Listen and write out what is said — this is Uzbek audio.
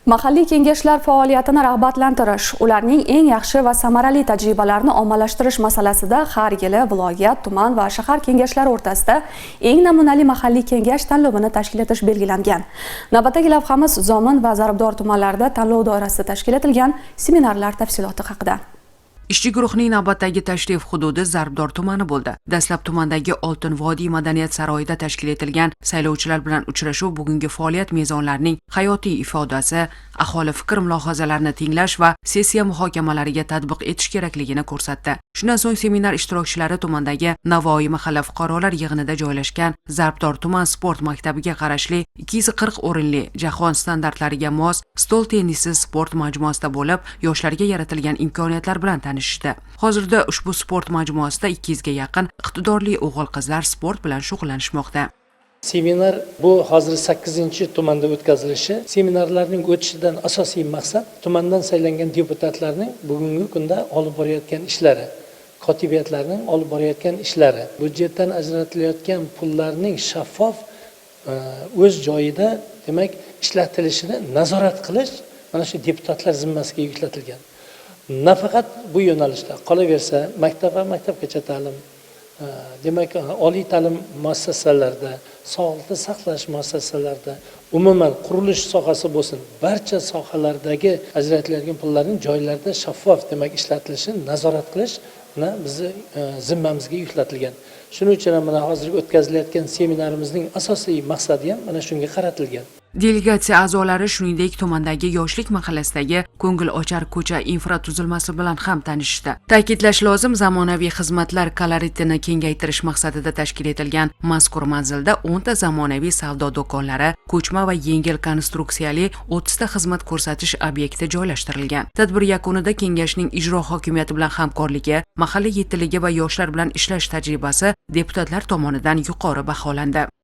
Mahalliy kengashlar faoliyatini rag'batlantirish, ularning eng yaxshi va samarali tajribalarini ommalashtirish masalasida har yili viloyat, tuman va shahar kengashlari o'rtasida eng namunali mahalliy kengash tanlovini tashkil etish belgilangan. Navbatdagi lavhamiz Zomin va Zarbdor tumanlarida tanlov doirasida tashkil etilgan seminarlar tafsiloti haqida. Ishchi guruhning navbatdagi tashrif hududi Zarbdor tumani bo'ldi. Dastlab tumandagi Oltin vodiy madaniyat saroyida tashkil etilgan saylovchilar bilan uchrashuv bugungi faoliyat mezonlarining hayotiy ifodasi, aholi fikr mulohazalarini tinglash va sessiya muhokamalariga tatbiq etish kerakligini ko'rsatdi. Shundan so'ng seminar ishtirokchilari tumandagi Navoiy mahalla fuqarolar yig'inida joylashgan Zarbdor tuman sport maktabiga qarashli 240 o'rinli, jahon standartlariga mos stol tennisi sport majmuasida bo'lib, yoshlarga yaratilgan imkoniyatlar bilan tanishishdi. Hozirda ushbu sport majmuasida 200 ga yaqin iqtidorli o'g'il-qizlar sport bilan shug'ullanishmoqda. Seminar bu hozir sakkizinchi tumanda o'tkazilishi. Seminarlarning o'tishidan asosiy maqsad tumandan saylangan deputatlarning bugungi kunda olib borayotgan ishlari, kotibiyatlarning olib borayotgan ishlari, byudjetdan ajratilayotgan pullarning shaffof, o'z joyida, demak, ishlatilishini nazorat qilish mana shu deputatlar zimmasiga yuklatilgan. Nafaqat bu yo'nalishda, qolaversa maktab va maktabgacha ta'lim, demak, oliy ta'lim muassasalarida, sog'liqni saqlash muassasalarida, umuman qurilish sohasi bo'lsin, barcha sohalardagi ajratilayotgan pullarning joylarida shaffof, demak, ishlatilishini nazorat qilish mana bizni zimmamizga yuklatilgan. Shuning uchun ham mana hozirgi o'tkazilayotgan seminarimizning asosiy maqsadi ham mana shunga qaratilgan. Delegatsiya a'zolari, shuningdek, tumandagi Yoshlik mahallasidagi ko'ngilochar ko'cha infratuzilmasi bilan ham tanishishdi. Ta'kidlash lozim, zamonaviy xizmatlar koloritini kengaytirish maqsadida tashkil etilgan mazkur manzilda 10 ta zamonaviy savdo do'konlari, ko'chma va yengil konstruksiyali 30 ta xizmat ko'rsatish obyekti joylashtirilgan. Tadbir yakunida kengashning ijro hokimiyati bilan hamkorligi, mahalla yetiligi va yoshlar bilan ishlash tajribasi deputatlar tomonidan yuqori baholandi.